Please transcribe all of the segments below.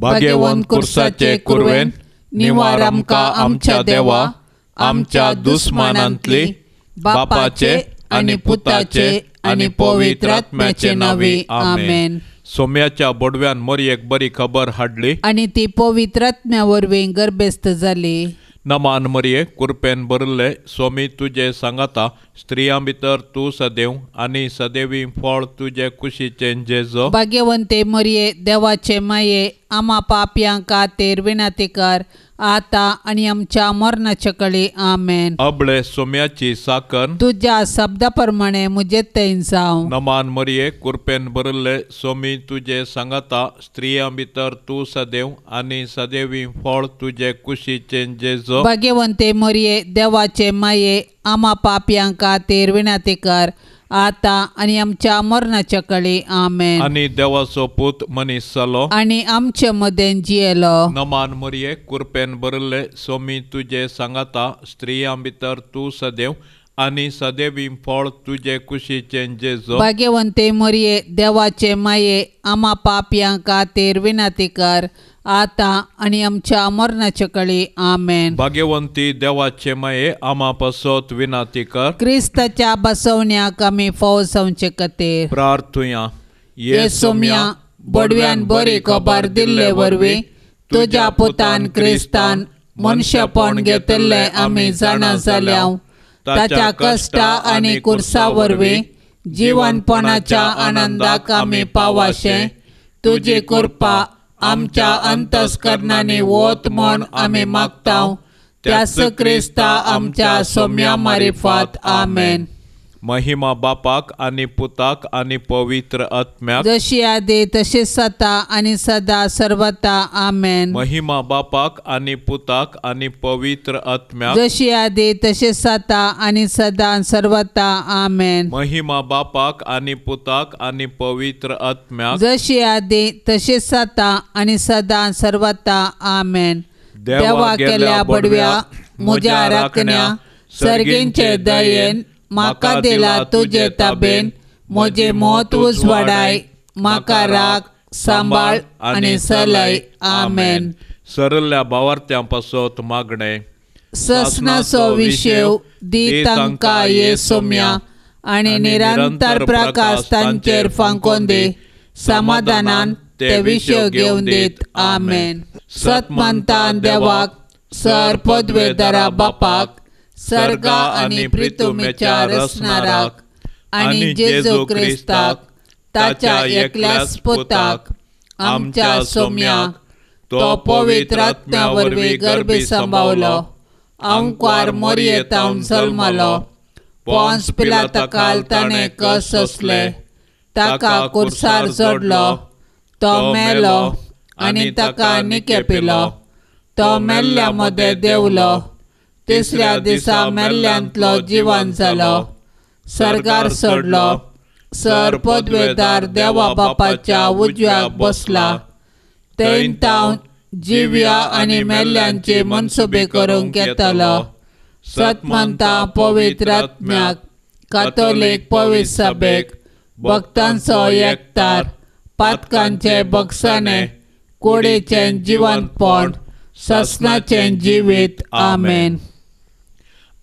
भाग्यवंत कुर्साचे कुरवेन निवार आमकां आमच्या देवा आमच्या दुस्मानांतली बापाचे आनी पुताचे आनी पवित्र आत्म्याचे नांवी आमेन. सोम्याच्या बोडव्यान मोरयेक बरी खबर हाडली आनी ती पवित्र आत्म्या वरवीं गर्भेस्त जाली. नमान मरये कुरपेन भरिल्ले सोमी तुजे सांगाता स्त्रियां भितर तूं सदैव आनी सदैवी फळ तुजे कुशीचें जेजो. भाग्यवंते मरये देवाचे माये आमा पापयां खातीर विनंती कर आतां आनी आमच्या मरणाच्या कळी आमेन. अबळे सोम्याची साकन तुज्या शब्दा प्रमाणे म्हजे थंय जावं. नमान मरये कुरपेन भरिल्ले सोमी तुजे सांगाता स्त्रियां भितर तूं सदैव आनी सदैवी फळ तुजे कुशीचें जेजो. भाग्यवंते मरये देवाचे माये आमा पापयां खातीर विनंती कर आतां आनी आमच्या मरणाच्या कळी आमेन. आनी देवाचो पूत मनीस जालो आनी आमचे मदें जियेलो. नमान मरये कुरपेन भरिल्ले सोमी तुजे सांगाता स्त्रियां भितर तूं सदैव आनी सदैवी फळ तुजे कुशीचें जेजो. भाग्यवंते मरये देवाचे माये आमा पापयां खातीर विनंती कर आतां आनी आमच्या मरणाच्या कळी आमेन. भाग्यवंती देवाचे माये आमा पासत विनंती कर. क्रिस्ताच्या बसवण्याक आमी फावो जावचे खातीर प्रार्थुया. ये सोम्या बडव्यान बरी खबर दिल्ले वरवीं तुज्या पुतान क्रिस्तान मनशेपण घेतिल्लें आमी जाणा जाल्या. ताच्या कश्टा आनी कुर्सा वरवीं जिवनपणाच्या आनंदाक आमी पावाशें तुजी कृपा आमच्या अंतस्करणांनी वत म्हूण आमी मागता त्याच क्रिस्ता आमच्या सोम्या मारिफात आमेन. महिमा बापाक आनी पुताक आनी पवित्र आत्म्याक जशी आदी तशी सता आनी सदा सर्वता आमेन. महिमा बापाक आनी पुताक आनी पवित्र आत्म्याक जशी आदी तशी सता आनी सदा सर्वता आमेन. महिमा बापाक आनी पुताक आनी पवित्र आत्म्याक जशी आदी तशी सता आनी सदा सर्वता आमेन. देवा केल्या बडव्या म्हज्या राखण्या सर्गींचे दयेन म्हाका दिला तुजे ताबेन म्हजें मत उजवाडाय म्हाका राख सांबाळ आनी सलय आमेन. सरल्या भावार्थ्यां पासत मागणें. ससनाचो विशेव दी तांकां ये सोम्या आनी निरंतर प्रकाश तांचेर फांकोन दी समाधानान ते विशेव घेवन दीत आमेन. सत मानता देवाक सर पदवेदारा बापाक सर्गा आनी प्रितुमेच्या रचणाराक आनी जेजू क्रिस्ताक ताच्या एकल्याच पुताक आमच्या सोम्याक तो पवित्र आत्म्या वरवीं गर्भी सांबावलो आंकवार मोरयेतावन जल्मलो पोन्स पिलाताकाल ताणें कस सोंसले ताका कुर्सार जोडलो तो मेलो आनी ताका निकेपिलो तो मेल्ल्या मदें देंवलो तिसऱ्या दिसा मेल्ल्यांतलो जिवन जालो सर्गार सोडलो सर पदवेदार देवा बापाच्या उजव्याक बसला थंय तावन जिव्या आनी मेल्ल्यांचे मनसुबे करूंक येतलो. सत मानता पवित्र आत्म्याक कातोलीक पवित्र सभेक भक्तांचो एकतार पातकांचे बक्षाणे कुडीचें जिवनपण ससनाचें जिवीत आमेन.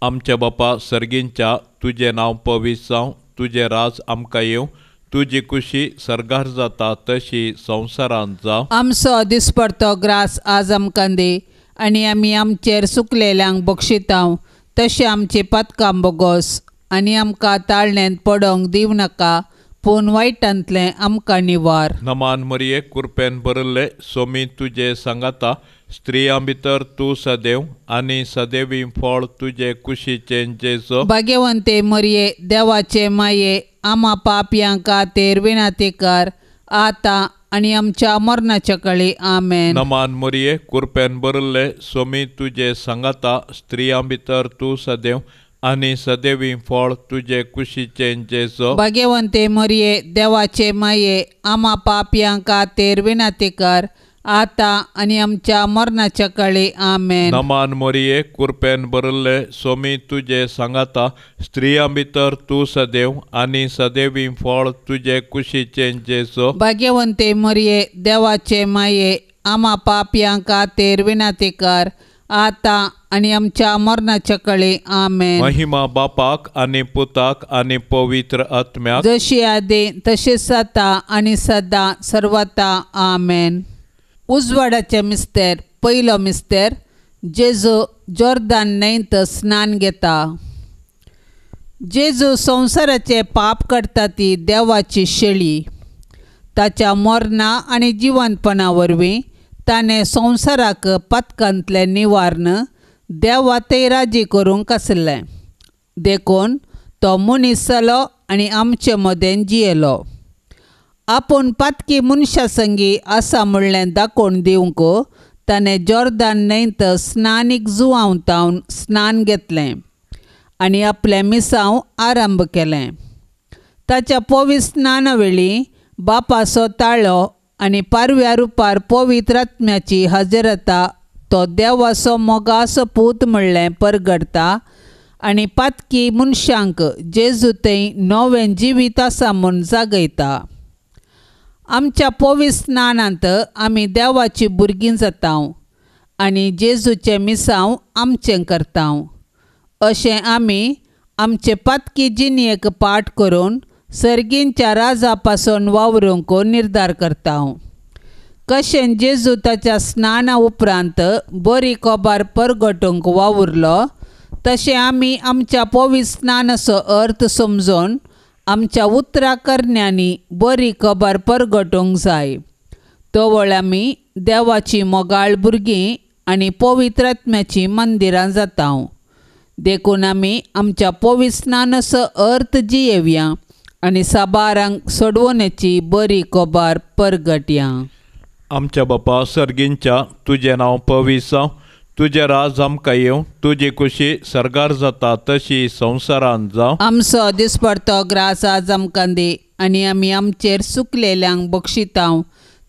आमच्या बापा सर्गींच्या तुजें नांव पवित्र जावं तुजें राज आमकां येवं तुजी कुशी सर्गार जाता तशी संवसारांत जावं. आमचो दिसपडतो ग्रास आज आमकां दी आनी आमी आमचेर सुकलेल्यांक बक्षितांव तशें आमची पातकां बोगोस आनी आमकां ताळण्यांत पडोवंक दिवं नाका पूण वायटांतलें आमकां निवार. नमान मरये कुरपेन भरिल्ले सोमी तुजे सांगाता स्त्रियां भितर तूं सदैव आनी सदैवी फळ तुजे कुशीचें जेजो. भाग्यवंते मरये देवाचे माये आमा पापयां खातीर विनंती कर आतां आनी आमच्या मरणाच्या कळी आमेन. नमान मरये कुरपेन भरिल्ले सोमी तुजे सांगाता स्त्रियां भितर तूं सदैव आनी सदैवी फळ तुजे कुशीचें जेजो. भाग्यवंते मरये देवाचे माये आमा पापयां खातीर विनंती कर आतां आनी आमच्या मरणाच्या कळी आमेन. नमान मरये कुरपेन भरिल्ले सोमी तुजे सांगाता स्त्रियां भितर तूं सदैव आनी सदैवी फळ तुजे कुशीचें जेजो. भाग्यवंते मरये देवाचे माये आमा पापयां खातीर विनंती कर आतां आनी आमच्या मरणाच्या कळी. आमेन. महिमा बापाक आनी पुताक आनी पवित्र आत्म्याक, जशी आदी तशीच आतां आनी सदां सर्वता. आमेन. उजवाडाचे मिस्तेर. पयलो मिस्तेर, जेजू जोर्दान न्हंयत स्नान घेता. जेजू संवसाराचे पाप करता ती देवाची शेळी. ताच्या मरणा आनी जिवंतपणा वरवीं ताणें संवसाराक पथकांतलें निवारण देवा ते राजी करूंक आसलें. देखून तो मनीस जालो आनी आमचे मदें जियेलो. आपूण पातकी मनशा संगी आसा म्हणलें दाखोवन दिवंक ताणें जोर्दान न्हंयत स्नानीक जुवांव स्नान घेतलें आनी आपलें मिसांव आरंभ केलें. ताच्या पवित्र स्नाना वेळी बापाचो ताळो आनी पारव्या रुपार पवित्र आत्म्याची हजरता तो देवाचो मोगाचो पूत म्हणलें परगडटा आनी पातकी मनशांक जेजू थंय नवें जिवीत आसा म्हूण जागयता. आमच्या पवित्र स्नानांत आमी देवाची भुरगीं जाता आनी जेजूचें मिसांव आमचें करता. अशें आमी आमचे पातकी जिणेक पाठ करून सर्गींच्या राजा पासून वावरूंक निर्धार करता. कशें जेजू ताच्या स्नाना उपरांत बरी कोबार परगटूंक वावुरलो तशें आमी आमच्या पवित्र स्नानाचो अर्थ समजून आमच्या उतरा करण्यांनी बरी खबर परगटूंक जाय. तवळ आमी देवाची मोगाळ भुरगीं आनी पवित्र आत्म्याचीं मंदिरां जाता. देखून आमी आमच्या पवित्र स्नानाचो अर्थ जियेवया आनी साबारांक सोडवण्याची बरी खबर परगटया. आमच्या बापा सर्गींच्या, तुजें नांव पवित्र जावं, तुजें राज आमकां येवं, तुजी खुशी सर्गार जाता तशी संवसारांत जावं. आमचो दिसपडतो ग्रास आज आमकां दी आनी आमी आमचेर सुकलेल्यांक बक्षितां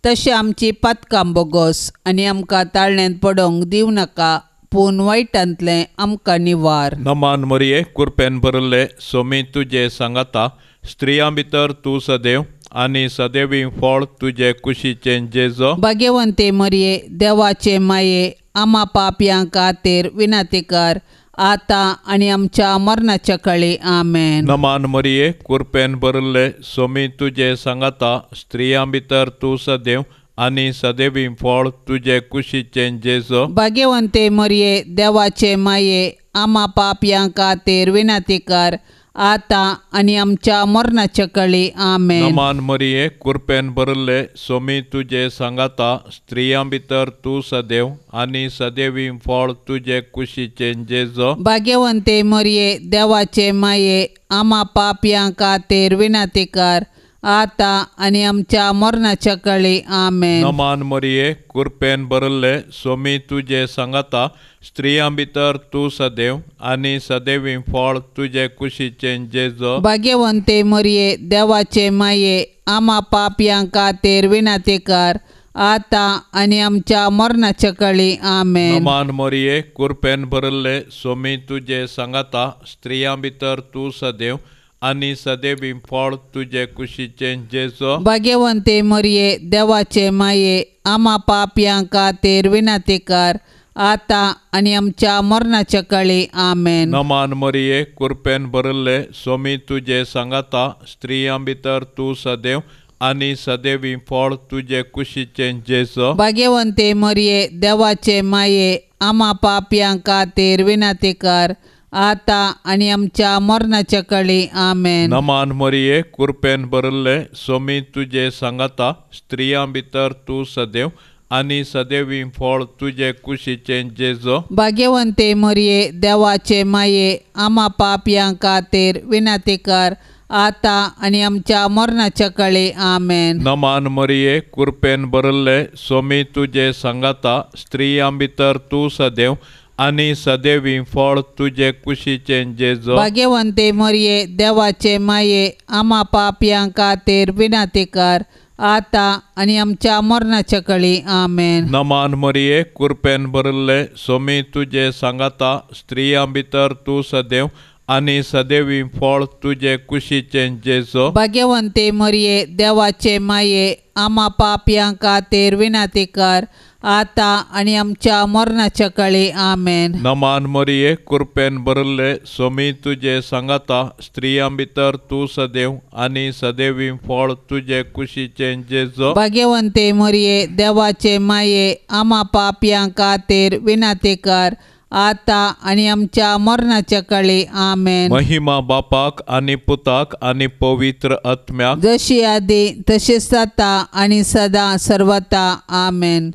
तशें आमची पातकां बोगोस आनी आमकां ताळण्यांत पडोवंक दिवं नाका, पूण वायटांतलें आमकां निवार. नमान मरिये, कुरपेन भरिल्ले, सोमी तुजे सांगाता, स्त्रियां भितर तूं सदैव आनी सदैवी फळ तुजे कुशीचें जेजो. भाग्यवंते मरिये, देवाचे माये, आमा पापयां खातीर विनंती कर आतां आनी आमच्या मरणाच्या कळी. आमेन. नमान मरिये, कुरपेन भरिल्ले, सोमी तुजे सांगाता, स्त्रियां भितर तूं सदैव आनी सदैवी फळ तुजे कुशीचें जेजो. भाग्यवंते मरिये, देवाचे माये, आमा पापयां खातीर विनंती कर आतां आनी आमच्या मरणाच्या कळी. आमेन. नमान मरिये, कुरपेन भरिल्ले, सोमी तुजे सांगाता, स्त्रियां भितर तूं सदैव आनी सदैवी फळ तुजे कुशीचें जेजो. भाग्यवंते मरिये, देवाचे माये, आमा पापयां खातीर विनंती कर आतां आनी आमच्या मरणाच्या कळी. आमेन. नमान मरिये, कुरपेन भरिल्ले, सोमी तुजे सांगाता, स्त्रियां भितर तूं सदैव आनी सदैवी फळ तुजे कुशीचें जेजो. भाग्यवंते मरिये, देवाचे माये, आमा पापयां खातीर विनंती कर आतां आनी आमच्या मरणाच्या कळी. आमेन. नमान मरिये, कुरपेन भरिल्ले, सोमी तुजे सांगाता, स्त्रियां भितर तूं सदैव आनी सदैवी फळ तुजे कुशीचें जेजो. भाग्यवंते मरिये, देवाचे माये, आमा पापयां खातीर विनंती कर आतां आनी आमच्या मरणाच्या कळी. आमेन. नमान मरिये, कुरपेन भरिल्ले, सोमी तुजे सांगाता, स्त्रियां भितर तूं सदैव आनी सदैवी फळ तुजे कुशीचें जेजो. भाग्यवंते मरिये, देवाचे माये, आमा पापयां खातीर विनंती कर आतां आनी आमच्या मरणाच्या कळी. आमेन. नमान मरिये, कुरपेन भरिल्ले, सोमी तुजे सांगाता, स्त्रियां भितर तूं सदैव आनी सदैवी फळ तुजे कुशीचें जेजो. भाग्यवंते मरिये, देवाचे माये, आमा पापयां खातीर विनंती कर आतां आनी आमच्या मरणाच्या कळी. आमेन. नमान मरिये, कुरपेन भरिल्ले, सोमी तुजे सांगाता, स्त्रियां भितर तूं सदैव आनी सदैवी फळ तुजे कुशीचें जेजो. भाग्यवंते मरिये, देवाचे माये, आमा पापयां खातीर विनंती कर आतां आनी आमच्या मरणाच्या कळी. आमेन. नमान मरिये, कुरपेन भरिल्ले, सोमी तुजे सांगाता, स्त्रियां भितर तूं सदैव आनी सदैवी फळ तुजे कुशीचें जेजो. भाग्यवंते मरिये देवाचे माये, आमा पापयां खातीर विनंती कर, आतां आनी आमच्या मरणाच्या काळी. आमेन. नमान मरिये, कृपेन भरिल्ले, स्वामी तुजे सांगाता, स्त्रियां भितर तूं सदैव आनी सदैवी फळ तुजे कुशीचें जेजो. भाग्यवंते मरिये देवाचे माये, आमा पापयां खातीर विनंती कर, आतां आनी आमच्या मरणाच्या काळी. आमेन. महिमा बापाक आनी पुताक आनी पवित्र आत्म्याक, जशी आदी तशीच आतां आनी सदां सर्वता. आमेन.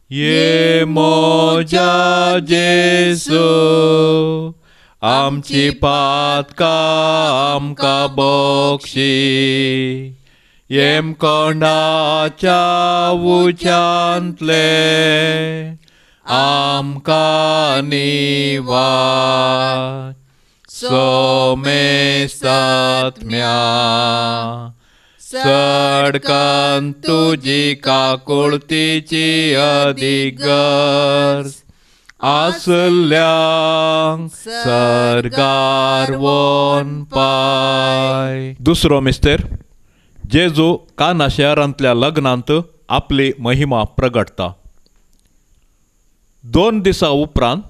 ये मोजा जेसू, आमची पातकां आमकां बक्षी, येमकोंडाच्या उच्यांतले आमकां निवार. सोमेस्तात्म्या सडकन तुजी काकुळतीची अदीक गरज आसल्यांक सर्गार वोन पाय. दुसरो मिस्तेर, जेजू काना शहरांतल्या लग्नांत आपली महिमा प्रगटता. 2 दिसां उपरांत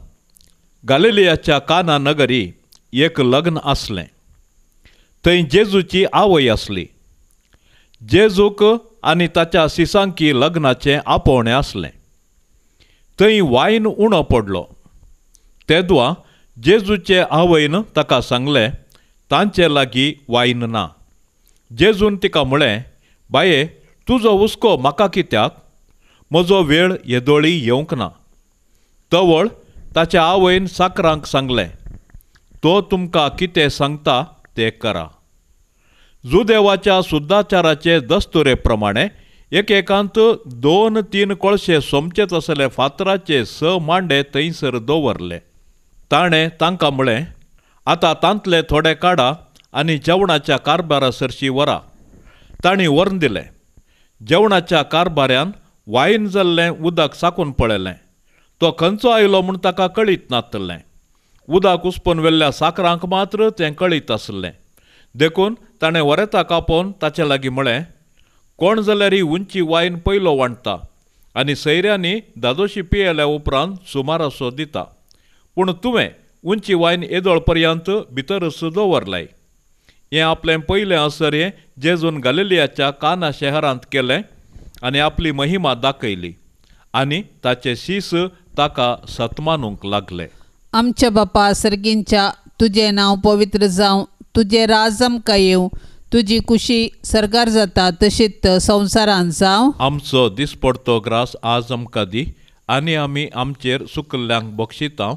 गालिलियाच्या काना नगरी एक लग्न आसलें. थंय जेजूची आवय आसली. जेजूक आनी ताच्या सिसांकी लग्नाचें आपोवणें आसलें. थंय वायन उणो पडलो. तेदवा जेजूचे आवयन ताका सांगलें, तांचे लागीं वायन ना. जेजून तिका म्हळें, बाये, तुजो हुस्को म्हाका कित्याक? म्हजो वेळ येदोळी येवंक ना. तवळ ताच्या आवयन साकरांक सांगलें, तो तुमकां कितें सांगता तें करा. जुदेवाच्या सुद्दाचाराचे दस्तुरे प्रमाणे एकेकांत 2-3 कोळशे सोमचे तसले फातराचे 6 मांडे थंयसर दवरले. ताणें तांकां म्हळें, आतां तांतले थोडे काडा आनी जेवणाच्या कारभारा सरशी व्हरा. तांणी व्हरून दिलें. जेवणाच्या कारभाऱ्यान वायन जाल्लें उदक साकून पळयलें. तो खंयचो आयलो म्हूण ताका कळीत नासलें. उदक उसपून व्हेल्ल्या साकरांक मात्र तें कळीत आसलें. देखून ताणें वरेताक आपोवन ताचे लागीं म्हळें, कोण जाल्यार ही उंची वायन पयलो वांट्टा आनी सैऱ्यांनी दादोशी पियेल्या उपरांत सुमारासो दिता, पूण तुवें उंची वायन येदोळ पर्यंत भितरच दवरलाय. हें आपलें पयलें आसर्यें जेजून गालिलियाच्या काना शहरांत केलें आनी आपली महिमा दाखयली आनी ताचे शीस ताका सत्मानूंक लागले. आमच्या बापा सर्गींच्या, तुजें नांव पवित्र जावं, तुजें राज आमकां येवं, तुजी कुशी सर्गार जाता तशीच संवसारांत जावं. आमचो दिसपडतो ग्रास आज आमकां दी आनी आमी आमचेर सुकल्ल्यांक बक्षिता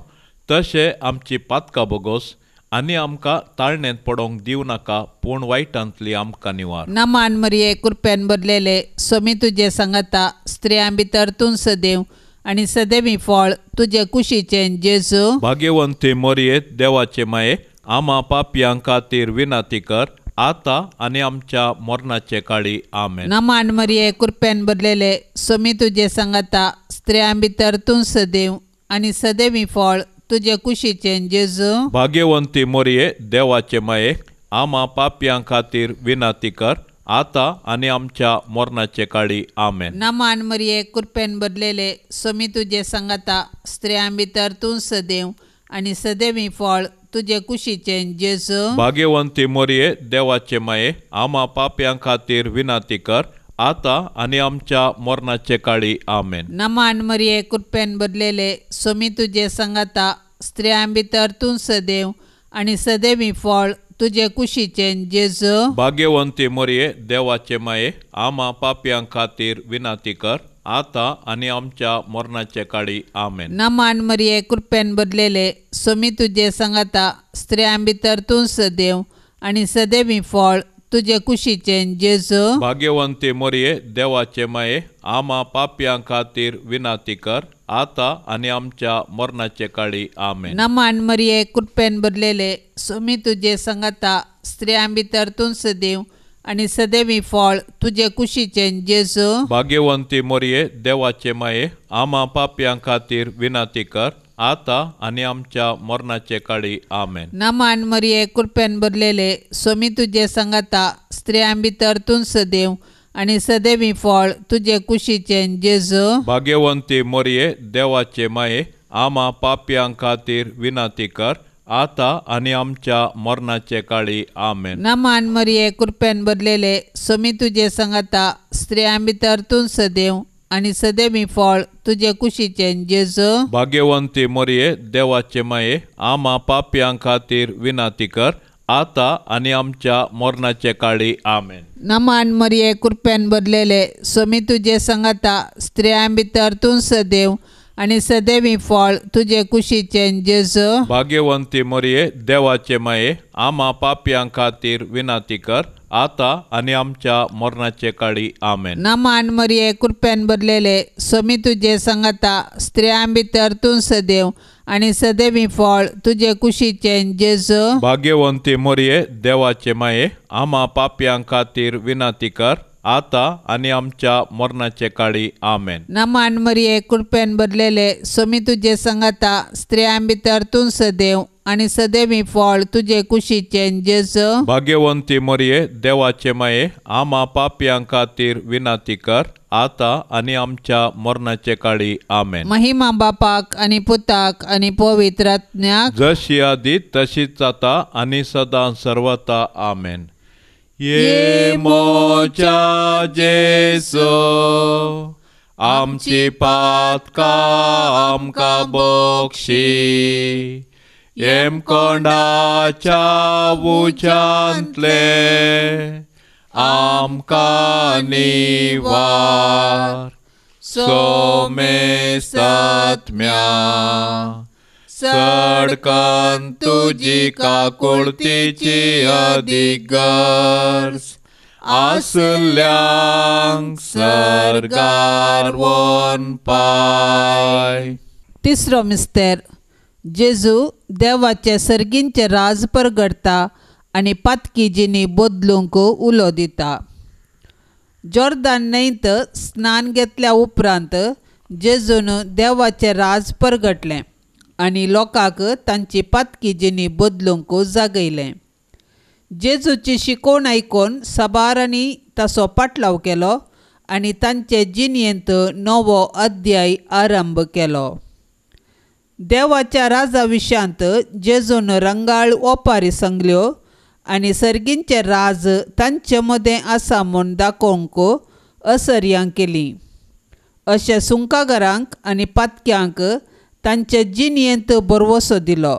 तशें आमची पातकां बोगोस आनी आमकां ताळणेंत पडोवंक दिवं नाका, पूण वायटांतली आमकां निवार. नमान मरिये, कृपेन भरलेले, स्वामी तुजे सांगाता, स्त्रियां भितर तूं सदैव आनी सदैवी फळ तुजे कुशीचें जेजू. भाग्यवंती मरिये, देवाचे माये, आमा पापयां खातीर विनंती कर, आतां आनी आमच्या मरणाचे काळी. आमेन. नमान मरिये, कृपेन भरलेले, स्वामी तुजे सांगाता, स्त्रियां भितर तूं सदैव आनी सदैवी फळ तुजे कुशीचें जेजू. भाग्यवंती मरिये, देवाचे माये, आमा पापयां खातीर विनंती कर, आतां आनी आमच्या मरणाचे काळी. आमेन. नमान मरिये, कृपेन भरलेले, स्वामी तुजे सांगाता, स्त्रियां भितर तूं सदैव आनी सदैवी फळ तुजे कुशीचें जेजू. भाग्यवंती मरिये, देवाचे माये, आमा पापयां खातीर विनंती कर, आतां आनी आमच्या मरणाचे काळी. आमेन. नमान मरिये, कृपेन भरलेले, स्वामी तुजे सांगाता, स्त्रियां भितर तूं सदैव आनी सदैवी फळ तुजे कुशीचें जेजू. भाग्यवंती मरिये, देवाचे माये, आमा पापयां खातीर विनंती कर, आतां आनी आमच्या मरणाचे काळी. आमेन. नमान मरिये, कृपेन भरलेले, स्वामी तुजे सांगाता, स्त्रियां भितर तूं सदैव आनी सदैवी फळ तुजे कुशीचें जेजू. भाग्यवंती मरिये, देवाचे माये, आमा पापयां खातीर विनंती कर, आतां आनी आमच्या मरणाचे काळी. आमेन. नमान मरिये, कृपेन भरलेले, स्वामी तुजे सांगाता, स्त्रियां भितर तूं सदैव आनी सदैवी फळ तुजे कुशीचें जेजू. भाग्यवंती मोरये देवाचे माये, आमा पापयां खातीर विनंती कर आता आनी आमच्या मरणाचे काळी. आमेन. नमान मरिये, कृपेन भरलेले, स्वामी तुजे सांगाता, स्त्रियां भितर तूं सदैव आनी सदैवी फळ तुजे कुशीचें जेजू. भाग्यवंती मोरये देवाचे माये, आमा पापयां खातीर विनंती कर आता आनी आमच्या मरणाचे काळी. आमेन. नमान मरिये, कृपेन भरलेले, स्वामी तुजे सांगाता, स्त्रियां भितर तूं सदैव आनी सदैवी फळ तुजे कुशीचें जेजू. भाग्यवंती मोरये देवाचे माये, आमा पापयां खातीर विनंती कर आता आनी आमच्या मरणाचे काळी. आमेन. नमान मरिये, कृपेन भरलेले, स्वामी तुजे सांगाता, स्त्रियां भितर तूं सदैव आनी सदैवी फळ तुजे कुशीचें जेजू. भाग्यवंती मोरये देवाचे माये, आमा पापयां खातीर विनंती कर आता आनी आमच्या मरणाचे काळी. आमेन. नमान मरिये, कृपेन भरलेले, स्वामी तुजे सांगाता, स्त्रियां भितर तूं सदैव आनी सदैवी फळ तुजे कुशीचें जेजू. भाग्यवंती मोरये देवाचे माये, आमा पापयां खातीर विनंती कर आता आनी आमच्या मरणाचे काळी. आमेन. नमान मरिये, कृपेन भरलेले, स्वामी तुजे सांगाता, स्त्रियां भितर तूं सदैव आनी सदैवी फळ तुजे कुशीचें जेजू. भाग्यवंती मोरये देवाचे माये, आमा पापयां खातीर विनंती कर आता आनी आमच्या मरणाचे काळी. आमेन. महिमा बापाक आनी पुताक आनी पवित्र आत्म्याक, जशी आदी तशीच आता आनी सदां सर्वता. आमेन. ये मोच्या जेजू, आमची पातकां आमकां बक्षी, येमकोंडाच्या उच्यांतले आमकां निवार. सोमेस्तात्म्या सडकन तुजी काकुळतीची अदीक गरज आसल्यांक सर्गार वन पाय. तिसरो मिस्तेर, जेजू देवाचे सर्गींचे राज परगडता आनी पातकी जिणी बदलूंक उलो दिता. जॉर्दान न्हंयत स्नान घेतल्या उपरांत जेजून देवाचें राज परगटलें आनी लोकांक तांची पातकी जिणी बदलूंक जागयलें. जेजूची शिकवण आयकून साबारांनी ताचो पाटलाव केलो आनी तांचे जिणेंत नवो अध्याय आरंभ केलो. देवाच्या राजा विशयांत जेजून रंगाळ ओपारी सांगल्यो आनी सर्गींचें राज तांचे मदें आसा म्हूण दाखोवंक असर्यां केली. अशें सुंकागारांक आनी पातक्यांक तांचे जिणेंत भरवसो दिलो.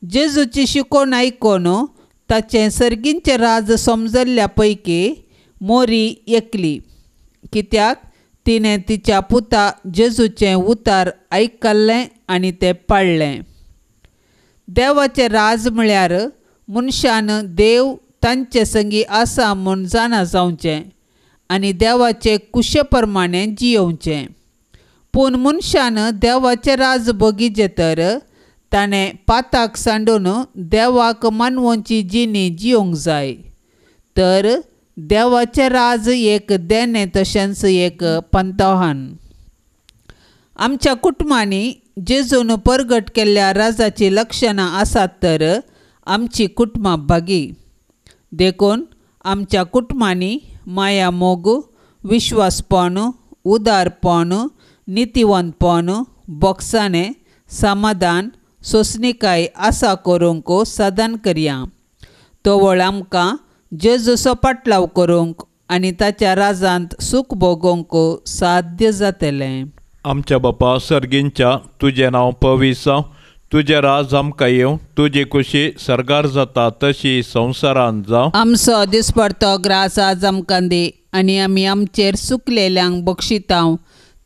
जेजूची शिकवण आयकून ताचें सर्गींचें राज समजल्ल्या पैकी मोरी एकली, कित्याक तिणें तिच्या पुता जेजूचें उतार आयकल्लें आनी तें पाळ्ळें. देवाचें राज म्हळ्यार मनशान देव तांचे संगी आसा म्हूण जाणा जावचें आनी देवाचे कुशे प्रमाणें जियोवचें. पूण मनशान देवाचें राज बगीचें तर ताणें पाताक सांडून देवाक मानवची जिणी जियोंक जाय. तर देवाचें राज एक देणें तशेंच एक पंतोहन. आमच्या कुटुंबांनी जेजून परगट केल्ल्या राजाचीं लक्षणां आसात तर आमची कुटुंबां भागी. देखून आमच्या कुटुंबांनी माया मोग, विश्वासपण, उदारपण, नितीवंतपण, बोगसाणें, समाधान, सोंसणीकाय आसा करूंक साधन करया. तवळ आमकां जेजूचो पाटलाव करूंक आनी ताच्या राजांत सूख भोगोवंक साध्य जातलें. आमच्या बापा सर्गींच्या, तुजें नांव पवित्र जावं, तुजें राज आमकां येवं, तुजी खुशी सर्गार जाता तशी संवसारांत जावं. आमचो दिसपडतो ग्रास आज आमकां दी आनी आमी आमचेर सुकलेल्यांक बक्षितांव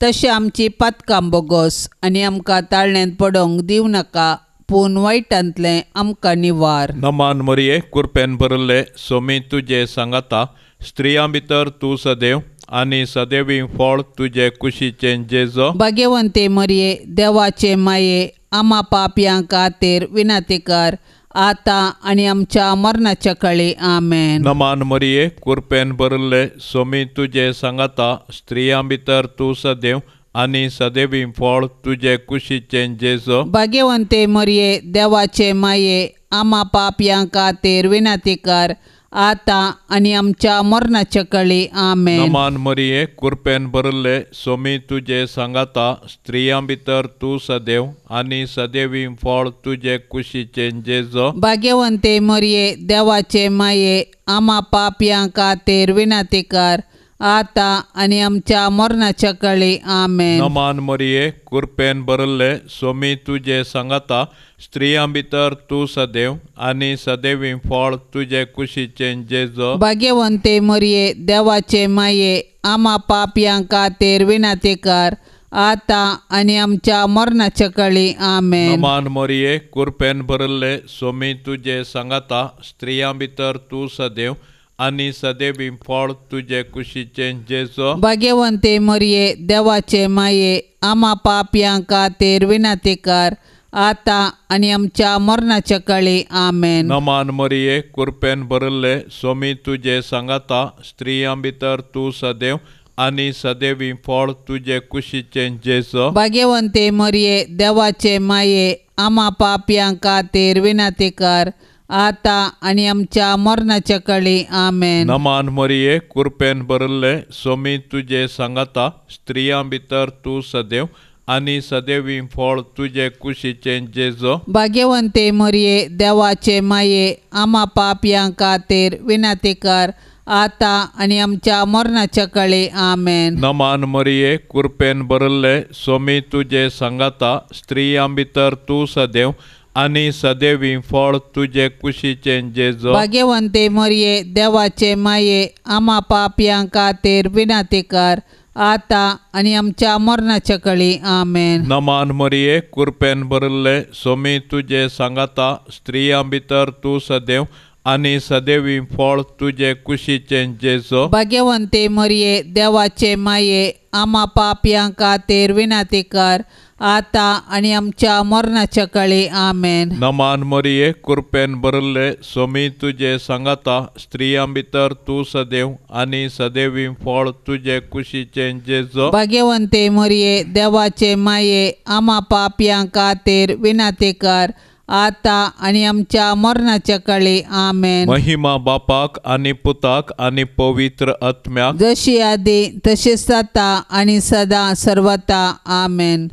तशें आमची पातकां बोगोस आनी आमकां ताळण्यांत पडोवंक दिवं नाका, पूण वायटांतलें आमकां निवार. नमान मरिये, कुरपेन भरिल्ले, सोमी तुजे सांगाता, स्त्रियां भितर तूं सदैव आनी सदैवी फळ तुजे कुशीचें जेजो. भाग्यवंते मरिये, देवाचे माये, आमा पापयां खातीर विनंती कर आतां आनी आमच्या मरणाच्या काळी. आमेन. नमान मरिये, कुरपेन भरिल्ले, सोमी तुजे सांगाता, स्त्रियां भितर तूं सदैव आनी सदैवी फळ तुजे कुशीचें जेजू. भाग्यवंते मरिये, देवाचे माये, आमा पापयां खातीर विनंती कर, आतां आनी आमच्या मरणाच्या काळी. आमेन. नमान मरिये, कुरपेन भरिल्ले, सोमी तुजे सांगाता, स्त्रियां भितर तूं सदैव आनी सदैवी फळ तुजे कुशीचें जेजू. भाग्यवंते मरिये, देवाचे माये, आमा पापयां खातीर विनंती कर, आतां आनी आमच्या मरणाच्या काळी. आमेन. नमान मरिये, कुरपेन भरिल्ले, सोमी तुजे सांगाता, स्त्रियां भितर तूं सदैव आनी सदैवी फळ तुजे कुशीचें जेजू. भाग्यवंते मरिये, देवाचे माये, आमा पापयां खातीर विनंती कर, आतां आनी आमच्या मरणाच्या काळी. आमेन. नमान मरिये, कुरपेन भरिल्ले, सोमी तुजे सांगाता, स्त्रियां भितर तूं सदैव आनी सदैवी फळ तुजे कुशीचें जेजू. भाग्यवंते मरिये, देवाचे माये, आमा पापयां खातीर विनंती कर, आतां आनी आमच्या मरणाच्या काळी. आमेन. नमान मरिये, कुरपेन भरिल्ले, सोमी तुजे सांगाता, स्त्रियां भितर तूं सदैव आनी सदैवी फळ तुजे कुशीचें जेजू. भाग्यवंते मरिये, देवाचे माये, आमा पापयां खातीर विनंती कर, आतां आनी आमच्या मरणाच्या काळी. आमेन. नमान मरिये, कुरपेन भरिल्ले, सोमी तुजे सांगाता, स्त्रियां भितर तूं सदैव आनी सदैवी फळ तुजे कुशीचें जेजू. भाग्यवंते मरिये, देवाचे माये, आमा पापयां खातीर विनंती कर, आतां आनी आमच्या मरणाच्या काळी. आमेन. नमान मरिये, कुरपेन भरिल्ले, सोमी तुजे सांगाता, स्त्रियां भितर तूं सदैव आनी सदैवी फळ तुजे कुशीचें जेजू. भाग्यवंते मरिये, देवाचे माये, आमा पापयां खातीर विनंती कर, आतां आनी आमच्या मरणाच्या काळी. आमेन. नमान मरिये, कुरपेन भरिल्ले, सोमी तुजे सांगाता, स्त्रियां भितर तूं सदैव आनी सदैवी फळ तुजे कुशीचें जेजू. भाग्यवंते मरिये, देवाचे माये, आमा पापयां खातीर विनंती कर, आतां आनी आमच्या मरणाच्या काळी. आमेन. नमान मरिये, कुरपेन भरिल्ले, सोमी तुजे सांगाता, स्त्रियां भितर तूं सदैव आनी सदैवी फळ तुजे कुशीचें जेजू. भाग्यवंते मरिये, देवाचे माये, आमा पापयां खातीर विनंती कर, आतां आनी आमच्या मरणाच्या काळी. आमेन. महिमा बापाक आनी पुताक आनी पवित्र आत्म्याक, जशी आदी तशीच आतां आनी सदां सर्वता. आमेन.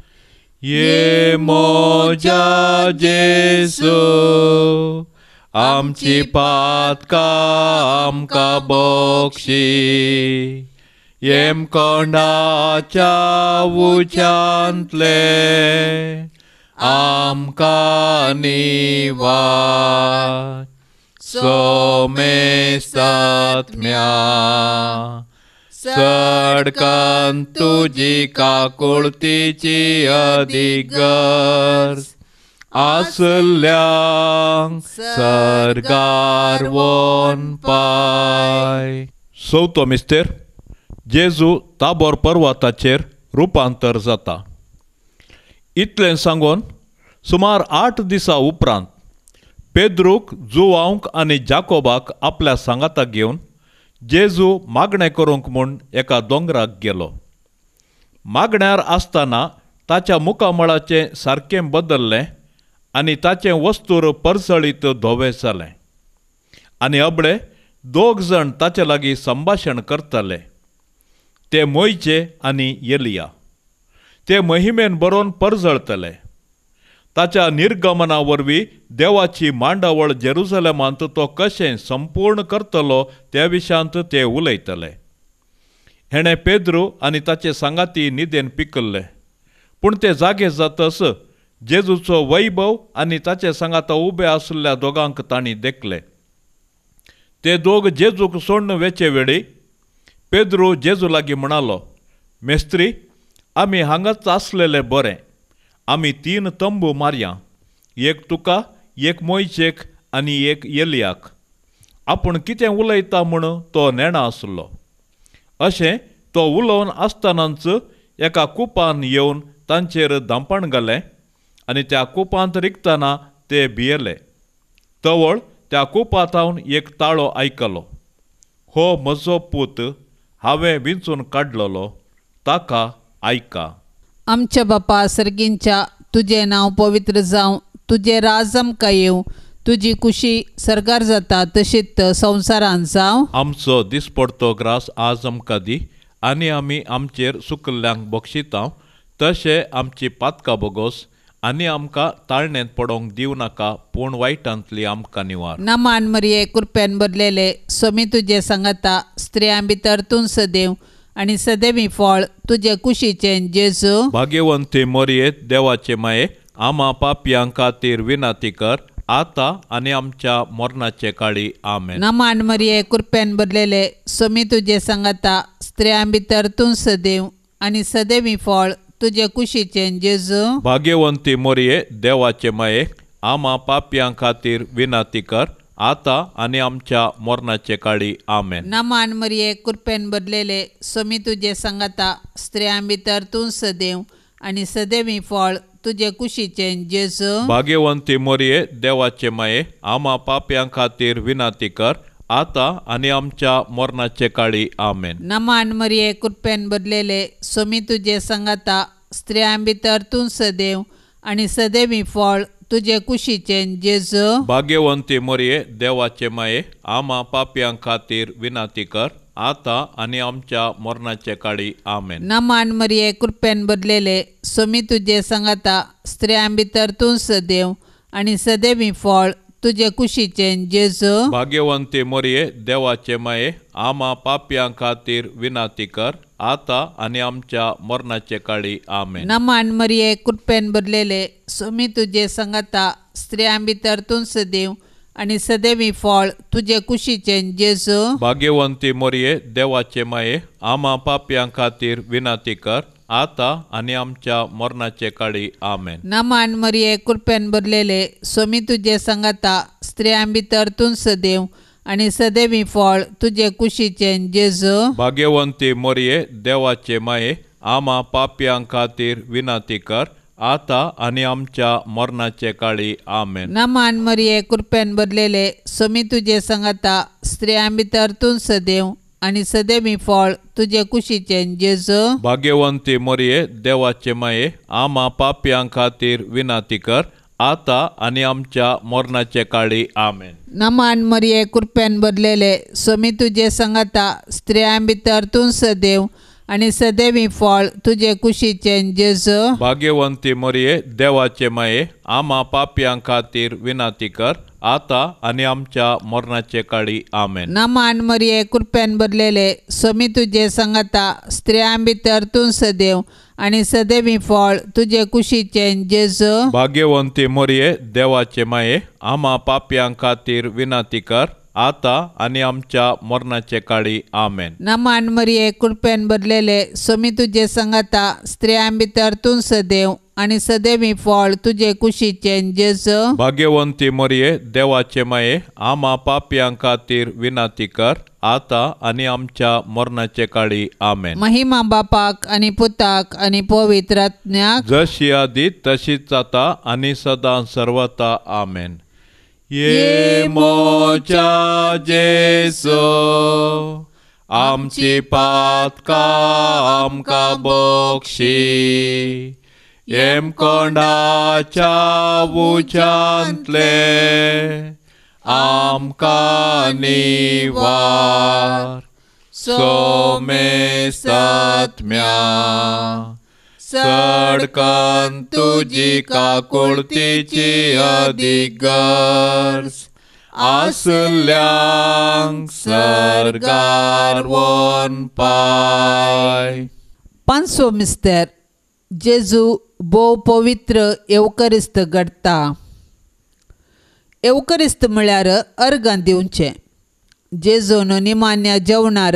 ये मोजा जेसू, आमची पातकां आमकां बक्षी, येमकोंडाच्या उज्यांतले आमकां निवार, सोमेस्तात्म्या सडकन तुजी काकुळतीची अदीक गरज आसल्यांक सर्गार वोन पाय. चवथो मिस्तेर, जेजू ताबोर पर्वताचेर रुपांतर जाता. इतलें सांगून सुमार 8 दिसां उपरांत पेद्रूक, जुवांक आनी जाकोबाक आपल्या सांगाताक घेवन जेजू मागणें करूंक म्हूण एका दोंगराक गेलो. मागण्यार आसतना ताच्या मुखामळाचें सारकें बदल्लें आनी ताचें वस्तूर परसळीत धवें जालें. आनी अबळे 2 जाण ताचे लागीं संभाशण करताले, ते मोयचे आनी एलिया. ते महिमेन बरोवन परजळतले. ताच्या निर्गमना वरवीं देवाची मांडावळ जेरुजलेमांत तो कशें संपूर्ण करतलो त्या विशयांत ते उलयतले. हेणें पेद्रू आनी ताचे सांगाती निदेन पिकल्ले, पूण ते जागे जातस जेजूचो वैभव आनी ताचे सांगाता उबे आशिल्ल्या दोगांक तांणी देखले. ते दोग जेजूक सोडून वेचे वेळी पेद्रू जेजू लागीं म्हणालो, मेस्त्री, आमी हांगाच आसलेले बरें. आमी 3 तंबू मारया, एक तुका, एक मोयचेक आनी एक एलियाक. आपूण कितें उलयता म्हूण तो नेणा आसलो. अशें तो उलोवन आसतनाच एका कुपान येवन तांचेर धांपण घालें आनी त्या कुपांत रिगतना ते भियेले. तवळ त्या कुपाथावन एक ताळो आयकलो, हो म्हजो पूत, हांवें विंचून काडलेलो, ताका आयका. आमच्या बापा सर्गींच्या, तुजें नांव पवित्र जावं, तुजें राज आमकां येवं, तुजी कुशी सर्गार जाता तशीच संवसारांत जावं. आमचो दिसपडतो ग्रास आज आमकां दी, आनी आमी आमचेर सुकल्ल्यांक बक्षिता तशें आमची पातकां बोगोस, आनी आमकां ताळणेंत पडोंक दिवं नाका, पूण वायटांतली आमकां निवार. नमान मरिये, कृपेन भरलेले, स्वामी तुजे सांगाता, स्त्रियां भितर तूं सदैव आनी सदैवी फळ तुजे कुशीचें जेजू. भाग्यवंती मरिये, देवाचे माये, आमा पापयां खातीर विनंती कर, आतां आनी आमच्या मरणाचे काळी. आमेन. नमान मरिये, कृपेन भरलेले, स्वामी तुजे सांगाता, स्त्रियां भितर तूं सदैव आनी सदैवी फळ तुजे कुशीचें जेजू. भाग्यवंती मरिये, देवाचे माये, आमा पापयां खातीर विनंती कर, आतां आनी आमच्या मरणाचे काळी. आमेन. नमान मरिये, कृपेन भरलेले, स्वामी तुजे सांगाता, स्त्रियां भितर तूं सदैव आनी सदैवी फळ तुजे कुशीचें जेजू. भाग्यवंती मरिये, देवाचे माये, आमा पापयां खातीर विनंती कर, आतां आनी आमच्या मरणाचे काळी. आमेन. नमान मरिये, कृपेन भरलेले, स्वामी तुजे सांगाता, स्त्रियां भितर तूं सदैव आनी सदैवी फळ तुजे कुशीचें जेजू. भाग्यवंती मरिये, देवाचे माये, आमा पापयां खातीर विनंती कर, आतां आनी आमच्या मरणाचे काळी. आमेन. नमान मरिये, कृपेन भरलेले, स्वामी तुजे सांगाता, स्त्रियां भितर तूं सदैव आनी सदैवी फळ तुजे कुशीचें जेजू. भाग्यवंती मरिये, देवाचे माये, आमा पापयां खातीर विनंती कर, आतां आनी आमच्या मरणाचे काळी. आमेन. नमान मरिये, कृपेन भरलेले, स्वामी तुजे सांगाता, स्त्रियां भितर तूं सदैव आनी सदैवी फळ तुजे कुशीचें जेजू. भाग्यवंती मरिये, देवाचे माये, आमा पापयां खातीर विनंती कर, आतां आनी आमच्या मरणाचे काळी. आमेन. नमान मरिये, कृपेन भरलेले, स्वामी तुजे सांगाता, स्त्रियां भितर तूं सदैव आनी सदैवी फळ तुजे कुशीचें जेजू. भाग्यवंती मरिये, देवाचे माये, आमा पापयां खातीर विनंती कर, आतां आनी आमच्या मरणाचे काळी. आमेन. नमान मरिये, कृपेन भरलेले, स्वामी तुजे सांगाता, स्त्रियां भितर तूं सदैव आनी सदैवी फळ तुजे कुशीचें जेजू. भाग्यवंती मरिये, देवाचे माये, आमा पापयां खातीर विनंती कर, आतां आनी आमच्या मरणाचे काळी. आमेन. नमान मरिये, कृपेन भरलेले, स्वामी तुजे सांगाता, स्त्रियां भितर तूं सदैव आनी सदैवी फळ तुजे कुशीचें जेजू. भाग्यवंती मरिये, देवाचे माये, आमा पापयां खातीर विनंती कर, आतां आनी आमच्या मरणाचे काळी. आमेन. नमान मरिये, कृपेन भरलेले, स्वामी तुजे सांगाता, स्त्रियां भितर तूं सदैव आनी सदैवी फळ तुजे कुशीचें जेजू. भाग्यवंती मरिये, देवाचे माये, आमा पापयां खातीर विनंती कर, आतां आनी आमच्या मरणाचे काळी. आमेन. नमान मरिये, कृपेन भरलेले, स्वामी तुजे सांगाता, स्त्रियां भितर तूं सदैव आनी सदैवी फळ तुजे कुशीचें जेजू. भाग्यवंती मरिये, देवाचे माये, आमा पापयां खातीर विनंती कर, आतां आनी आमच्या मरणाचे काळी. आमेन. महिमा बापाक आनी पुताक आनी पवित्र आत्म्याक, जशी आदी तशीच आतां आनी सदां सर्वता. आमेन. ये मोच्या जेजू, आमची पातकां आमकां बक्षी, येमकोंडाच्या उच्यांतले आमकां निवार. सोमेस्तात्म्या, सडकन तुजी काकुळतीची अदीक गरज आसल्यांक सर्गार वन पाय. पांचवो मिस्तेर, जेजू भोव पवित्र येवकरिस्त घडटा. येवकरिस्त म्हळ्यार अर्गां दिवचें. जेजून निमान्या जेवणार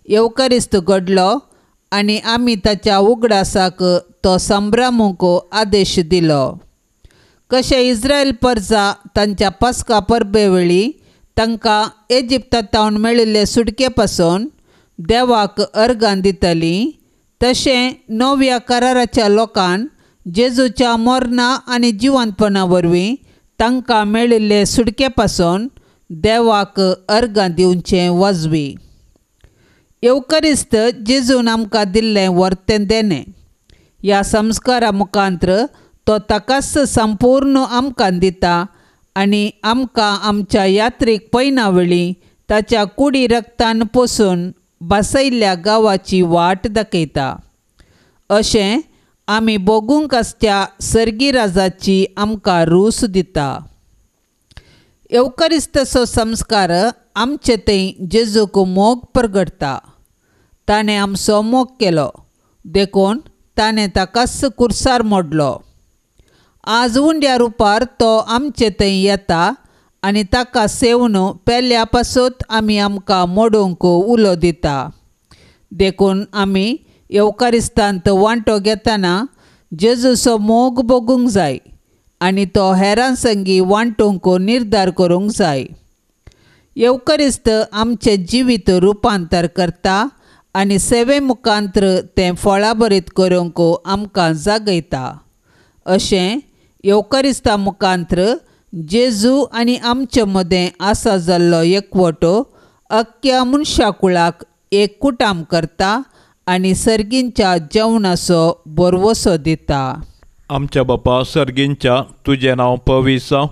येवकरिस्त घडलो आनी आमी ताच्या उगडासाक तो संभ्रमूंक आदेश दिलो. कशें इस्रायल परजा तांच्या पास्का परबे वेळी तांकां एजिप्तांत मेळिल्ले सुटके पासून देवाक अर्गां दितलीं, तशें नव्या कराराच्या लोकान जेजूच्या मरणा आनी जिवंतपणा वरवीं तांकां मेळिल्ले सुटके पासून देवाक अर्गां दिवचें वाजवी. येवकरिस्त जेजून आमकां दिल्लें वर्तें देणें. ह्या संस्कारा मुखांत्र तो ताकाच संपूर्ण आमकां दिता आनी आमकां आमच्या यात्रीक पयना वेळी ताच्या कुडी रक्तान पोसून बसयल्ल्या गांवाची वाट दाखयता. अशें आमी भोगूंक आसच्या सर्गी राजाची आमकां रूस दिता. येवकरिस्ताचो संस्कार आमचे थंय जेजूक मोग परगटता. ताणें आमचो मोग केलो देखून ताणें ताकाच कुर्सार मोडलो. आज उंड्या रुपार तो आमचे थंय येता आनी ताका सेवन पेल्या पासत आमी आमकां मोडूंक उलो दिता. देखून आमी येवकारिस्तांत वांटो घेतना जेजूचो मोग भोगूंक जाय आनी तो हेरां संगी वांटूंक निर्धार करूंक जाय. येवकरिस्त आमचें जिवीत रुपांतर करता आनी सेवे मुखांत्र तें फळाभरीत करूंक आमकां जागयता. अशें येवकरिस्ता मुखांत्र जेजू आनी आमचे मदें आसा जाल्लो एकवटो अख्ख्या मनशा कुळाक एक कुटाम करता आनी सर्गींच्या जेवणाचो भरवसो दिता. आमच्या बापा सर्गींच्या, तुजें नांव पवित्र जावं,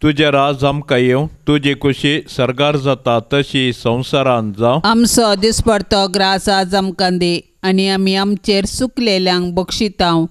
तुजें राज आमकां येवं, तुजी खुशी सर्गार जाता तशी संवसारांत जावं. आमचो दिसपडतो ग्रास आज आमकां दी आनी आमी आमचेर सुकलेल्यांक बक्षितांव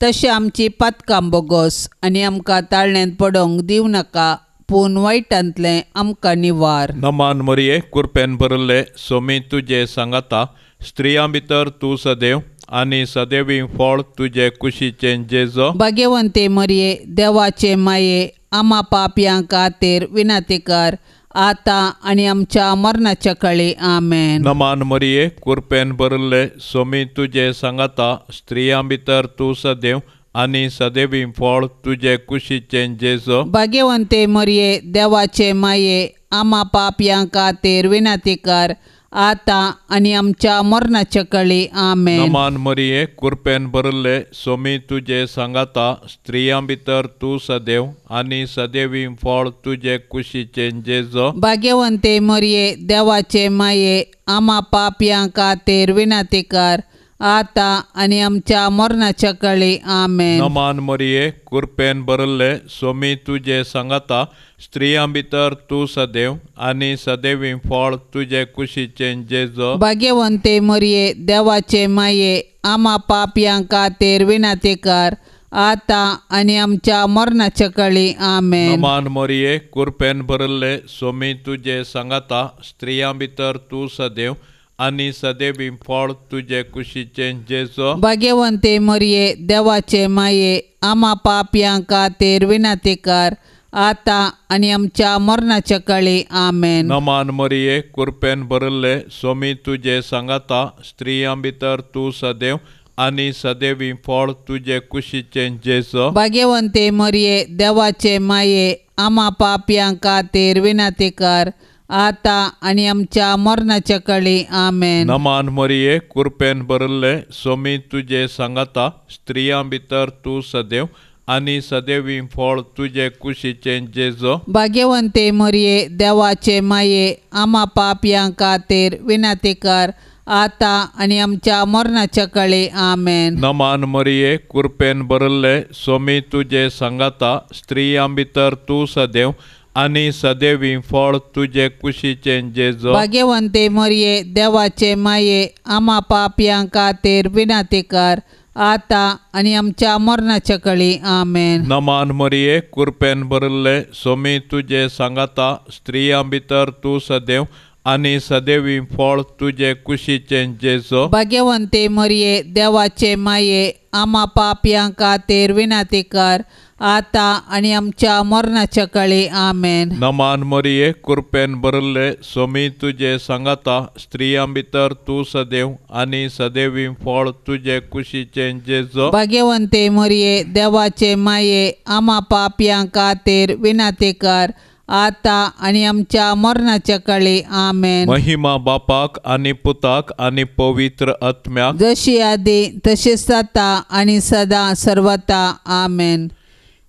तशें आमची पातकां बोगोस आनी आमकां ताळण्यांत पडोवंक दिवं नाका, पूण वायटांतलें आमकां निवार. नमान मरिये, कुरपेन भरिल्ले, सोमी तुजे सांगाता, स्त्रियां भितर तूं सदैव आनी सदैवी फळ तुजे कुशीचें जेजो. भाग्यवंते मरिये, देवाचे माये, आमा पापयां खातीर विनंती कर आतां आनी आमच्या मरणाच्या काळी. आमेन. नमान मरिये, कुरपेन भरिल्ले, सोमी तुजे सांगाता, स्त्रियां भितर तूं सदैव आनी सदैवी फळ तुजे कुशीचें जेजो. भाग्यवंते मरिये, देवाचे माये, आमा पापयां खातीर विनंती कर आतां आनी आमच्या मरणाच्या काळी. आमेन. नमान मरिये, कुरपेन भरिल्ले, सोमी तुजे सांगाता, स्त्रियां भितर तूं सदैव आनी सदैवी फळ तुजे कुशीचें जेजो. भाग्यवंते मरिये, देवाचे माये, आमा पापयां खातीर विनंती कर आतां आनी आमच्या मरणाच्या काळी. आमेन. नमान मरिये, कुरपेन भरिल्ले, सोमी तुजे सांगाता, स्त्रियां भितर तूं सदैव आनी सदैवी फळ तुजे कुशीचें जेजो. भाग्यवंते मरिये, देवाचे माये, आमा पापयां खातीर विनंती कर आतां आनी आमच्या मरणाच्या काळी. आमेन. नमान मरिये, कुरपेन भरिल्ले, सोमी तुजे सांगाता, स्त्रियां भितर तूं सदैव आनी सदैवी फळ तुजे कुशीचें जेजो. भाग्यवंते मरिये, देवाचे माये, आमा पापयां खातीर विनंती कर आतां आनी आमच्या मरणाच्या काळी. आमेन. नमान मरिये, कुरपेन भरिल्ले, सोमी तुजे सांगाता, स्त्रियां भितर तूं सदैव आनी सदैवी फळ तुजे कुशीचें जेजो. भाग्यवंते मरिये, देवाचे माये, आमा पापयां खातीर विनंती कर आतां आनी आमच्या मरणाच्या काळी. आमेन. नमान मरिये, कुरपेन भरिल्ले, सोमी तुजे सांगाता, स्त्रियां भितर तूं सदैव आनी सदैवी फळ तुजे कुशीचें जेजो. भाग्यवंते मरिये, देवाचे माये, आमा पापयां खातीर विनंती कर आतां आनी आमच्या मरणाच्या काळी. आमेन. नमान मरिये, कुरपेन भरिल्ले, सोमी तुजे सांगाता, स्त्रियां भितर तूं सदैव आनी सदैवी फळ तुजे कुशीचें जेजो. भाग्यवंते मरिये, देवाचे माये, आमा पापयां खातीर विनंती कर आतां आनी आमच्या मरणाच्या काळी. आमेन. नमान मरिये, कुरपेन भरिल्ले, सोमी तुजे सांगाता, स्त्रियां भितर तूं सदैव आनी सदैवी फळ तुजे कुशीचें जेजो. भाग्यवंते मरिये, देवाचे माये, आमा पापयां खातीर विनंती कर आतां आनी आमच्या मरणाच्या काळी. आमेन. नमान मरिये, कुरपेन भरिल्ले, सोमी तुजे सांगाता, स्त्रियां भितर तूं सदैव आनी सदैवी फळ तुजे कुशीचें जेजो. भाग्यवंते मरिये, देवाचे माये, आमा पापयां खातीर विनंती कर आतां आनी आमच्या मरणाच्या काळी. आमेन. महिमा बापाक आनी पुताक आनी पवित्र आत्म्याक, जशी आदी तशीच आतां आनी सदां सर्वता. आमेन.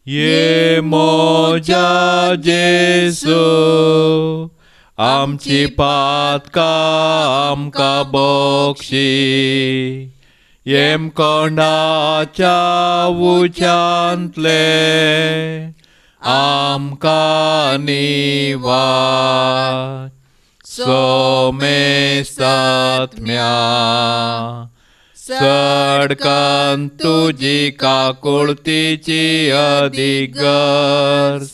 ये मोज्या जेजू आमची पातकां आमकां बक्षी येमकोंडाच्या उच्यांतले आमकां निवार सोमेस्तात्म्या सडकन तुजी काकुळतीची अदीक गरज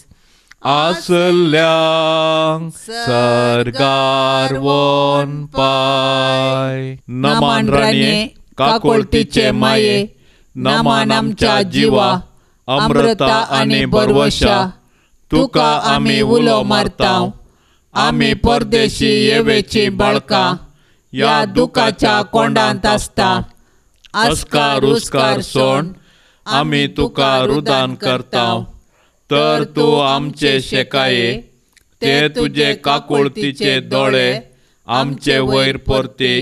आसल्यांक सर्गार वोन पाय. नमन राणये काकुळतीचे माये नमन आमच्या जिवा अमृता आनी बरवशा तुका आमी उलो मारता. आमी परदेशी येवेची बाळकां ह्या दुखाच्या कोंडांत आसता. अस्कार उस्कार सोण आमी तुका रुदान करता. तर तूं आमचे शेकाये ते तुजे काकुळतीचे दोळे आमचे वयर परती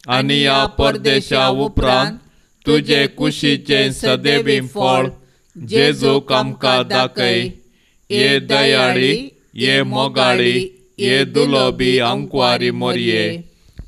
आनी ह्या परदेशा उपरांत तुजे कुशीचें सदैवी फळ जेजूक आमकां दाखय. ये दयाळी ये मोगाळी ये दुलोबी आंकवारी मोरये.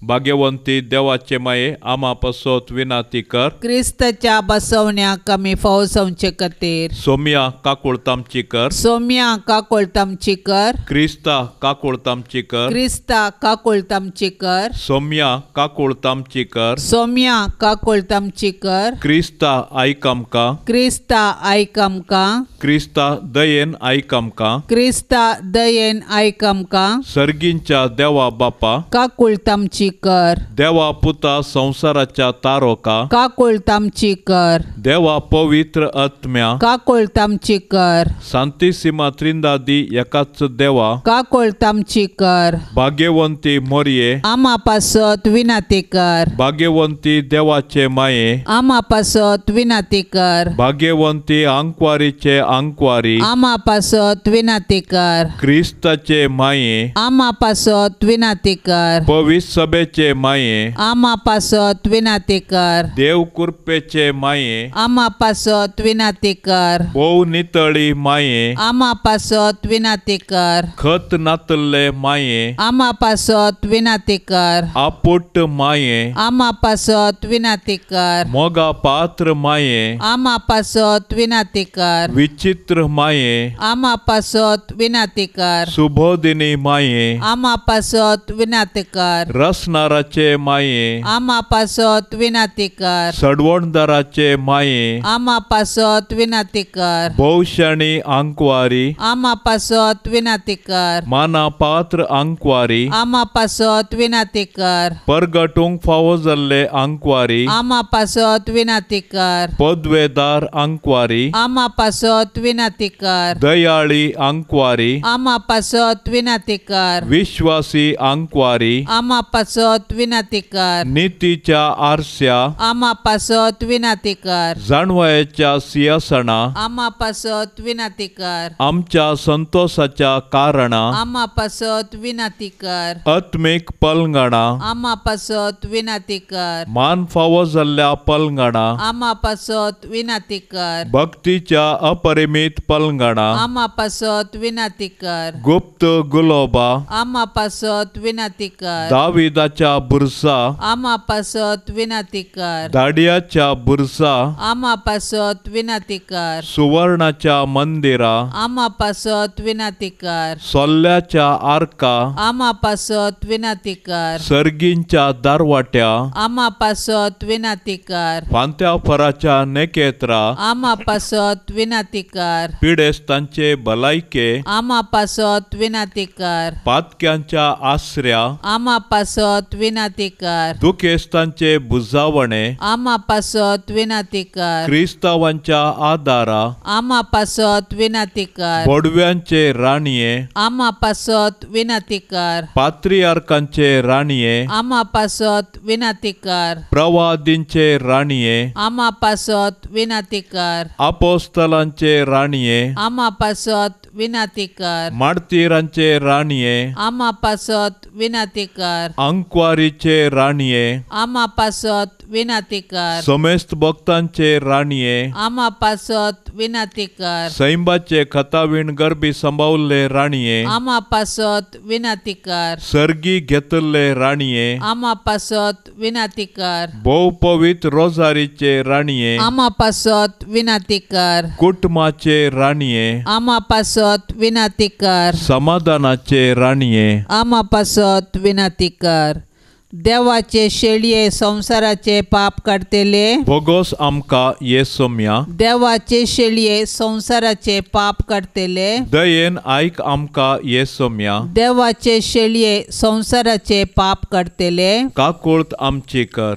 भाग्यवंती देवाचे माये आमा पासत विनाती कर. क्रिस्ताच्या बसवण्याक आमी फावसवचे खातीर. सोम्या काकुळतामची कर. सोम्या काकुळतामची कर. क्रिस्ता काकुळतामची कर. क्रिस्ता काकुळतामची कर. सोम्या काकुळतामची कर. सोम्या काकुळतामची कर. क्रिस्ता आयक आमकां. क्रिस्ता आयक आमकां. क्रिस्ता दयेन आयक आमकां. क्रिस्ता दयेन आयक आमकां. सर्गींच्या देवा बापा काकुळतामची कर. देवा पुता संवसाराच्या तारोका काकुळतामची कर. देवा पवित्र आत्म्या काकुळतामची कर. सांतिसिमा त्रिंदादी एकाच देवा काकुळतामची कर. भाग्यवंती मोरये आमा पासत विनाती कर. भाग्यवंती देवाचे माये आमा पासत विनाती कर. भाग्यवंती आंकवारीचे आंकवारी आमा पासत विनाती कर. क्रिस्ताचे माये आमा पासत विनाती कर. पवित्र सभेचे माये आमा पासत विनाती कर. देव कृपेचे माये आमा पासत विनाती कर. भोव नितळी माये आमा पासत विनाती कर. खत नातल्ले माये आमा पासत विनाती कर. आपुट माये आमा पासत विनाती कर. मोगा पात्र माये आमा पासत विनाती कर. विचित्र माये आमा पासत विनाती कर. सुबोधिनी माये आमा पासत विनाती कर. रसनाराचे माये आमा पासत विनाती कर. सडवणदाराचे माये आमा पासत विनाती कर. भोवशाणी आंकवारी आमा पासत विनाती कर. माना पात्र आंकवारी आमा पासत विनाती कर. परगटूंक फावो जाल्ले आंकवारी आमा पासत विनाती कर. पदवेदार आंकवारी आमा पासत विनाती कर. दयाळी आंकवारी आमा पासत विनाती कर. विश्वासी आंकवारी आमा पासत विनाती कर. नितीच्या आरस्या आमा पासत विनाती कर. जाणवयाच्या सिंहासना आमा पासत विनाती कर. आमच्या संतोषाच्या कारणा आमा पासत विनाती कर. आत्मीक पलंगणा आमा पासत विनाती कर. मान फावो जाल्ल्या पलंगणा आमा पासत विनाती कर. भक्तीच्या अपरिमित पलंगणा आमा पासत विनाती कर. गुप्त गुलोबा आमा पासत विनाती कर. दाविदाच्या बुरसा आमा पासत विनाती कर. दाडियाच्या बुरसा आमा पासत विनाती कर. सुवर्णाच्या मंदिरा आमा पासत विनाती कर. सोल्ल्याच्या आर्का आमा पासत विनाती कर. सर्गींच्या दारवाट्या आमा पासत विनाती कर. फांत्या फराच्या नेकेत्रा आमा पासत विनाती कर. पिडेस्तांचे भलायके आमा पासत विनाती कर. पातक्यांच्या आसऱ्या आमा पासत विनाती कर. दुखेस्तांचे बुजावणे आमा पासत विनाती कर. क्रिस्तावांच्या आदारा आमा पासत विनाती कर. बोडव्यांचे राणये आमा पासत विनाती कर. पात्रियार्कांचे राणये आमा पासत विनाती कर. प्रवादींचे राणये आमा पासत विनाती कर. आपोस्तलांचे राणये आमा पासत विनाती कर. मार्तीरांचे राणये आमा पासत विनाती कर. आंकवारीचे राणये आमा पासत विनंती कर। समेस्त भक्तांचे राणये आमा पासत विनंती कर। सैंबाचे खतावीण गर्भी सांबावल्ले राणये आमा पासत विनंती कर। सर्गी घेतल्ले राणये आमा पासत विनंती कर। भोव पवित्र रोजारीचे राणये आमा पासत विनंती कर। कुटुंबाचे राणये आमा पासत विनंती कर। समाधानाचे राणये आमा पासत विनंती कर। देवाचे शेळये संवसाराचे पाप काडटले भोगोस आमकां ये सोम्या। देवाचे शेळये संवसाराचे पाप काडटले दयेन आयक आमकां ये सोम्या। देवाचे शेळये संवसाराचे पाप काडटले काकुळत आमची कर।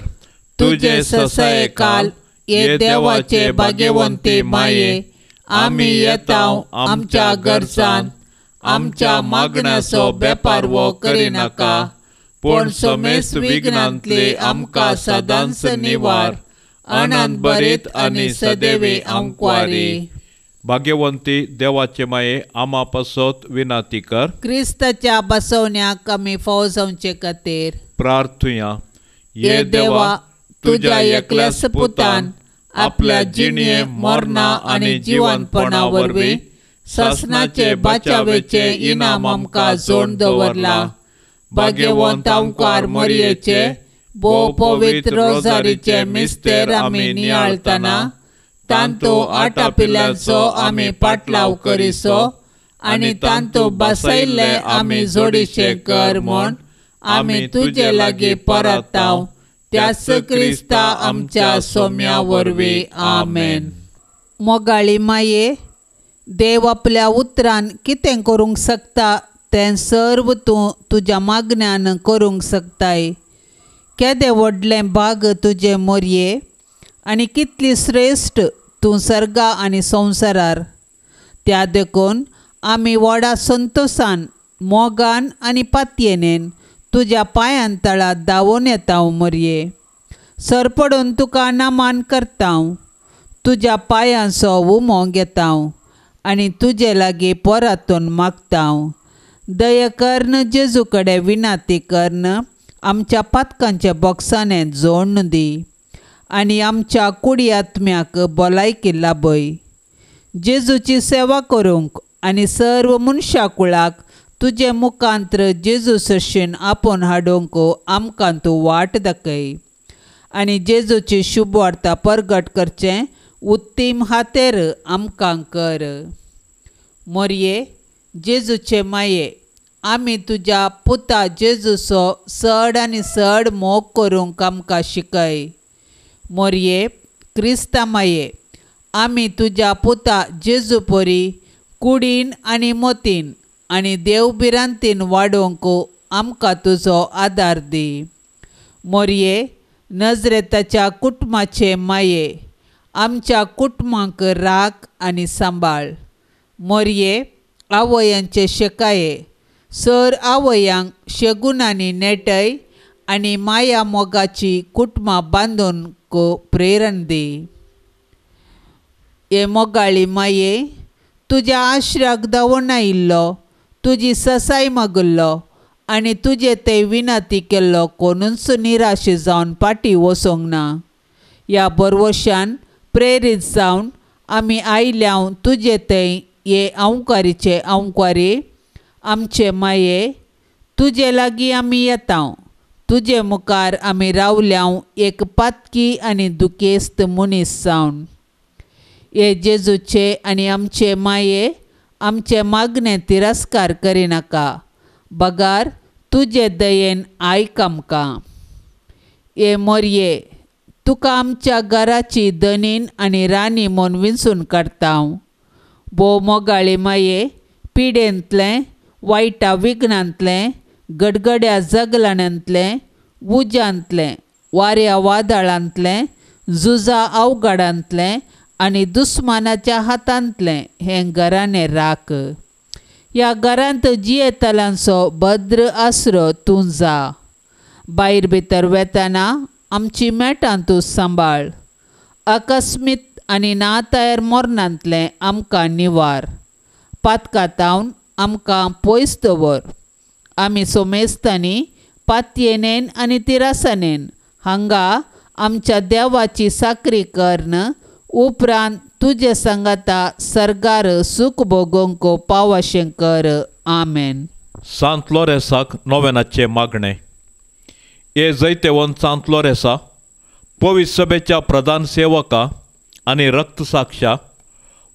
तुजे ससाये काल ये देवाचे भाग्यवंती माये आमी येता आमच्या गरजान आमच्या मागण्याचो बेपारवो करिनाका पूण समेस्त विघ्नांतले आमकां सदांच निवार आनंद बरीत आनी सदैवी आमक्वारी। भाग्यवंती देवाचे माये आमा पासत विनंती कर। क्रिस्ताच्या बसवण्याक आमी फावो जावचे खातीर प्रार्थुया। ये देवा तुज्या एकल्याच पुतान आपल्या जिणे मरणा आनी जिवनपणा वरवीं सासणाचे बाचावेचे इनाम आमकां जोड दवरला। भाग्यवंत आमकार मरयेचे भोव पवित्र रोजारीचे मिस्तेर आमी नियाळतना तांतू आटापिल्यांचो आमी पाटलाव करिसो आनी तांतू बसयल्ले आमी जोडीशे कर म्हूण आमी तुजे लागीं परताव त्याच क्रिस्ता आमच्या सोम्या वरवीं आमेन। मोगाळी माये देव आपल्या उतरान कितें करूंक शकता तें सर्व तूं तुज्या मागण्यान करूंक शकताय। केदें व्हडलें भाग तुजें मोरये आनी कितली श्रेश्ठ तूं सर्गा आनी संवसारार। त्या देखून आमी व्हडा संतोशान मोगान आनी पातयेनेन तुज्या पांयां तळा धांवून येता मोरये। सरपडून तुका नमान करता तुज्या पांयांचो उमो घेता आनी तुजे लागीं परतून मागता। दया कर्ण जेजू कडेन विनंती कर्ण आमच्या पातकांच्या बॉक्साने जोडून दी आनी आमच्या कुडी आत्म्याक भलायकी लाभय। जेजूची सेवा करूंक आनी सर्व मनशा कुळाक तुजे मुखांत्र जेजू सरशीन आपोवन हाडूंक आमकां तूं वाट दाखय आनी जेजूची शुभवार्ता परगट करचें उत्तीम हातेर आमकां कर। मोरये जेजूचे माये आमी तुज्या पुता जेजूचो चड आनी चड मोग करूंक आमकां शिकय। मोरये क्रिस्ता माये आमी तुज्या पुता जेजू परी कुडीन आनी मोतीन आनी देव भिरांतीन वाडोवंक आमकां तुजो आदार दी। मोरये नजरेताच्या कुटुंबाचे माये आमच्या कुटुंबांक राख आनी सांबाळ। मोरये आवयांचे शेकाये सर आवयांक शेगुणांनी नेटय आनी माया मोगाची कुटुंबां बांदूंक प्रेरण दी। हे मोगाळी माये तुज्या आश्र्याक धांवून आयिल्लो तुजी ससाय मागिल्लो आनी तुजे ते विनंती केल्लो कोणूच निराश जावन फाटीं वचूंक ना। ह्या बरवशान प्रेरीत जावन आमी आयल्या तुजे थंय हे अंवकारीचे अंवकारी आमचे माये तुजे लागीं आमी येता तुजे मुखार आमी रावल्या एक पातकी आनी दुखेस्त मनीस जावन। हे जेजूचे आनी आमचे माये आमचे मागणे तिरस्कार करिनाका बगार तुजे दयेन आयक आमकां। हे मोरये तुका आमच्या घराची धनीन आनी राणी म्हूण विंचून काडटा। भोव मोगाळी माये पिडेंतलें वायटा विघ्नांतलें गडगड्या जगलाण्यांतलें उज्यांतलें वाऱ्या वादळांतलें झुजा अवघडांतलें आनी दुस्मानाच्या हातांतलें हें घराणें राख। ह्या घरांत जियेतल्यांचो भद्र आसरो तूं जा। भायर भितर वेतना आमची मेटां तूं सांबाळ। अकस्मीत आनी ना तयार मरणांतलें आमकां निवार पातकातावन आमकां पयस दवर। आमी सोमेस्तांनी पातयेनेन आनी तिरासनेन हांगा आमच्या देवाची साकरी करन उपरांत तुजे सांगाता सर्गार सूख भोगोवंक पावशें कर. आमेन. सांत लोरेसाक नोवेनाचें मागणें. हे जैतेवंत सांत लोरेसा, पवित्र सभेच्या प्रधान सेवका आनी रक्तसाक्षा,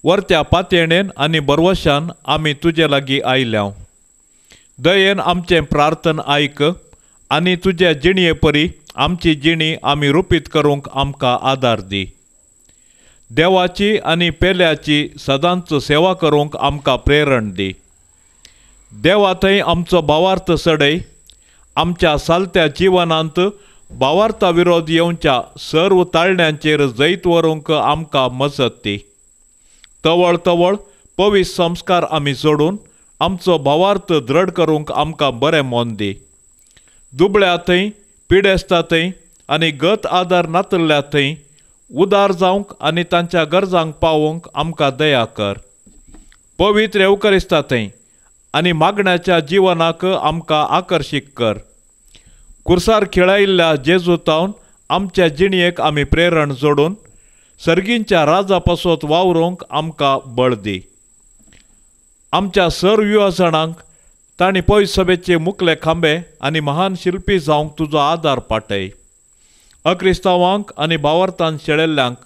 वरत्या पातयेणेन आनी बरवशान आमी तुजे लागीं आयल्या. दयेन आमचें प्रार्थन आयक आनी तुज्या जिणये परी आमची जिणी आमी रुपीत करूंक आमकां आदार दी. देवाची आनी पेल्याची सदांच सेवा करूंक आमकां प्रेरण दी. देवा थंय आमचो भावार्थ सडय. आमच्या सालत्या जिवनांत भावार्था विरोध येवच्या सर्व ताळण्यांचेर जैत व्हरूंक आमकां मजत दी. तवळ तवळ पवित्र संस्कार आमी जोडून आमचो भावार्थ दृढ करूंक आमकां बरें मन दी. दुबळ्या थंय, पिडेस्ता थंय आनी गत आदार नातिल्ल्या थंय उदार जावंक आनी तांच्या गरजांक पावोवंक आमकां दया कर. पवित्र येवकरिस्ता थंय आनी मागण्याच्या जिवनाक आमकां आकर्शीत कर. कुर्सार खेळायिल्ल्या जेजू तावन आमच्या जिणयेक आमी प्रेरण जोडून सर्गींच्या राजा पासत वावरूंक आमकां बळ दी. आमच्या सर्व युवाजणांक तांणी पवित्र सभेचे मुखले खांबे आनी महान शिल्पी जावंक तुजो आदार पाटय. अक्रिस्तांवांक आनी भावार्थान शेळेल्ल्यांक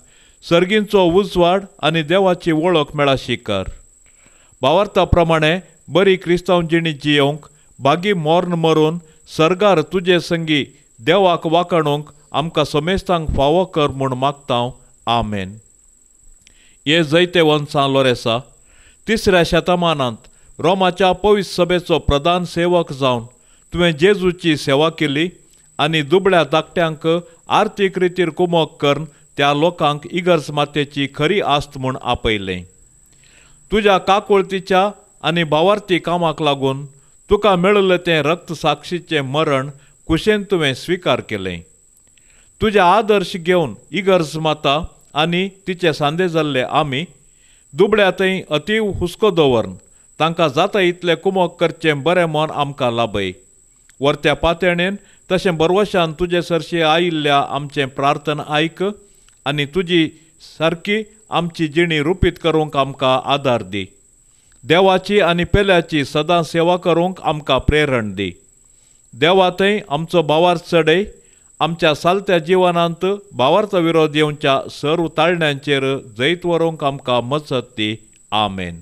सर्गींचो उजवाड आनी देवाची वळख मेळाशी कर. भावार्था प्रमाणे बरी क्रिस्तांव जिणी जियोवंक बागी मोर्न मरून सर्गार तुजे संगी देवाक वाकाणूंक आमकां समेस्तांक फावो कर म्हूण मागता. आमेन. हे जैतेवंत सांत लोरेसा, तिसऱ्या शतमानांत रोमाच्या पवित्र सभेचो प्रधान सेवक जावन तुवें जेजूची सेवा केली आनी दुबळ्या धाकट्यांक आर्थीक रितीर कुमक करून त्या लोकांक इगर्ज मातेची खरी आस्त म्हूण आपयलें. तुज्या काकुळतीच्या आनी भावार्थी कामाक लागून तुका मेळिल्लें तें रक्तसाक्षीचें मरण कुशेन तुवें स्विकार केलें. तुजे आदर्श घेवन इगर्ज माता आनी तिचे सांदे जाल्ले आमी दुबळ्या थंय अतीव हुस्को दवरून तांकां जाता इतलें कुमक करचें बरें मन आमकां लाभय. वरत्या पातयेणेन तशें बरवशान तुजे सरशी आयिल्ल्या आमचें प्रार्थन आयक आनी तुजी सारकी आमची जिणी रुपीत करूंक आमकां आदार दी. देवाची आनी पेल्याची सदां सेवा करूंक आमकां प्रेरण दी. देवा थंय आमचो भावार्थ चडय. आमच्या सालत्या जिवनांत भावार्थ विरोध येवच्या सर्व ताळण्यांचेर जैत व्हरूंक आमकां मजत दी. आमेन.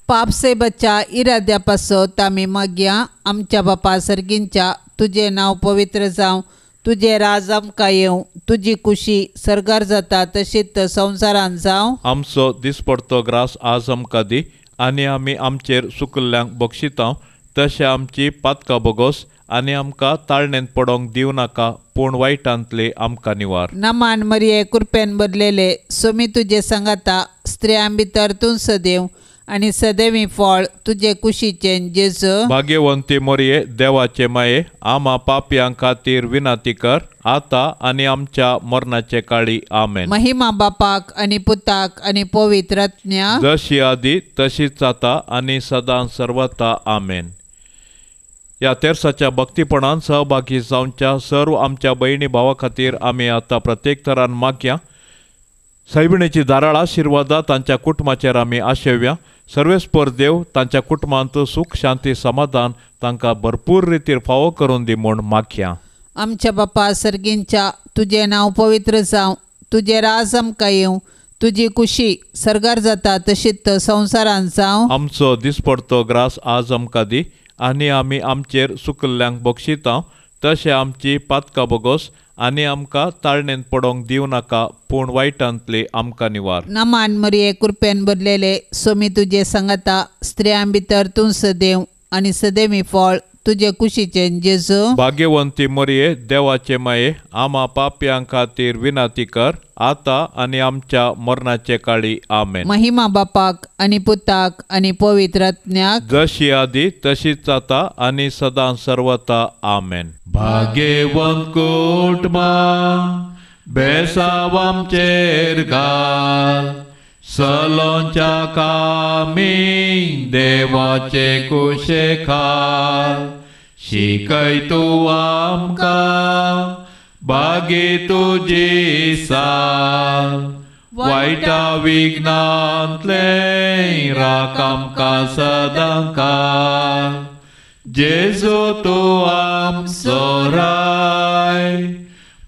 पापसेबाच्या इराद्या पासत आमी मागया. आमच्या बापा सर्गींच्या, तुजें नांव पवित्र जावं, तुजें राज आमकां येवं, तुजी कुशी सर्गार जाता तशीच संवसारांत जावं. आमचो दिसपडतो ग्रास आज आमकां दी आनी आमी आमचेर सुकल्ल्यांक बक्षिता तशें आमची पातकां बोगोस आनी आमकां ताळणेंत पडोवंक दिवं नाका, पूण वायटांतले आमकां निवार. नमान मरिये, कृपेन भरलेले, सोमी तुजे सांगाता, स्त्रियां भितर तूं सदैव आनी सदैवी फळ तुजे कुशीचें जेजू. भाग्यवंती मोरये, देवाचे माये, आमा पापयां खातीर विनंती कर आतां आनी आमच्या मरणाचे काळी. आमेन. महिमा बापाक आनी पुताक आनी पवित्र आत्म्याक, जशी आदी तशीच आतां आनी सदां सर्वता. आमेन. ह्या तेर्साच्या भक्तीपणान सहभागी जावच्या सर्व आमच्या भयणी भावा खातीर आमी आतां प्रत्येक तरान मागया. सायबिणीची धाराळ आशिर्वादा तांच्या कुटुंबाचेर आमी आशेवया. सर्वेस्पर देव तांच्या कुटुंबांत सूख शांती समाधान तांकां भरपूर रितीर फावो करून दी म्हूण मागया. आमच्या बापा सर्गींच्या, तुजें नांव पवित्र जावं, तुजें राज आमकां येवं, तुजी कुशी सर्गार जाता तशीच संवसारांत जावं. आमचो दिसपडतो ग्रास आज आमकां दी आनी आमी आमचेर सुकल्ल्यांक बक्षिता तशें आमची पातकां बोगोस आनी आमकां ताळणेंत पडोवंक दिवं नाका, पूण वायटांतले आमकां निवार. नमान मरिये, कृपेन भरलेले, सोमी तुजे सांगाता, स्त्रियां भितर तूं सदैव आनी सदैवी फळ तुजे कुशीचें जेजू. भाग्यवंती मरिये, देवाचे माये, आमा पापयां खातीर विनंती कर आतां आनी आमच्या मरणाचे काळी. आमेन. महिमा बापाक आनी पुताक आनी पवित्र आत्म्याक, जशी आदी तशीच आतां आनी सदां सर्वता. आमेन. भाग्यवंत कुटुंबा बेसाव आमचेर घाल, सलोंच्या कामी देवाचे कुशे खाल, शिकय तूं आमकां भागी तुजी साल वायटा विघ्नांतले राख आमकां सदां काल. जेजू तूं आमचो राय,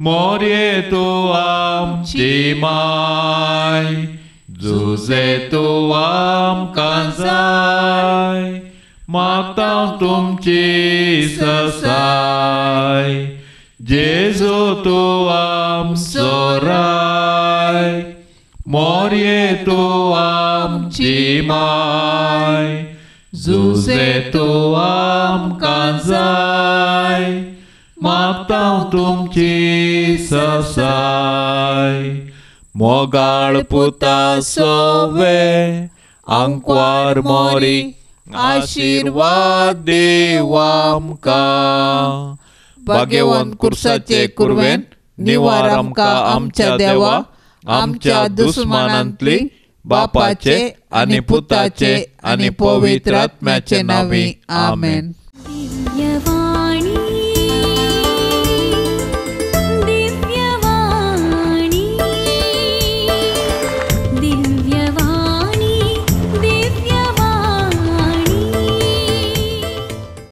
मोरये तूं आमची माय, जुजे तूं आमकां जाय, मागता तुमची ससाय. जेजू तूं आमचो राय, मोरये तूं आमची माय, जुजे तूं आमकां जाय, मागता तुमची ससाय. मोगाळ पुता सोवे आंकवार मोरी, आशिर्वाद देव आमकां. भाग्यवंत कुर्साचे कुरवेन निवार आमकां आमच्या देवा, आमच्या दुस्मानांतली, बापाचे आनी पुताचे आनी पवित्र आत्म्याचे नांवी. आमेन.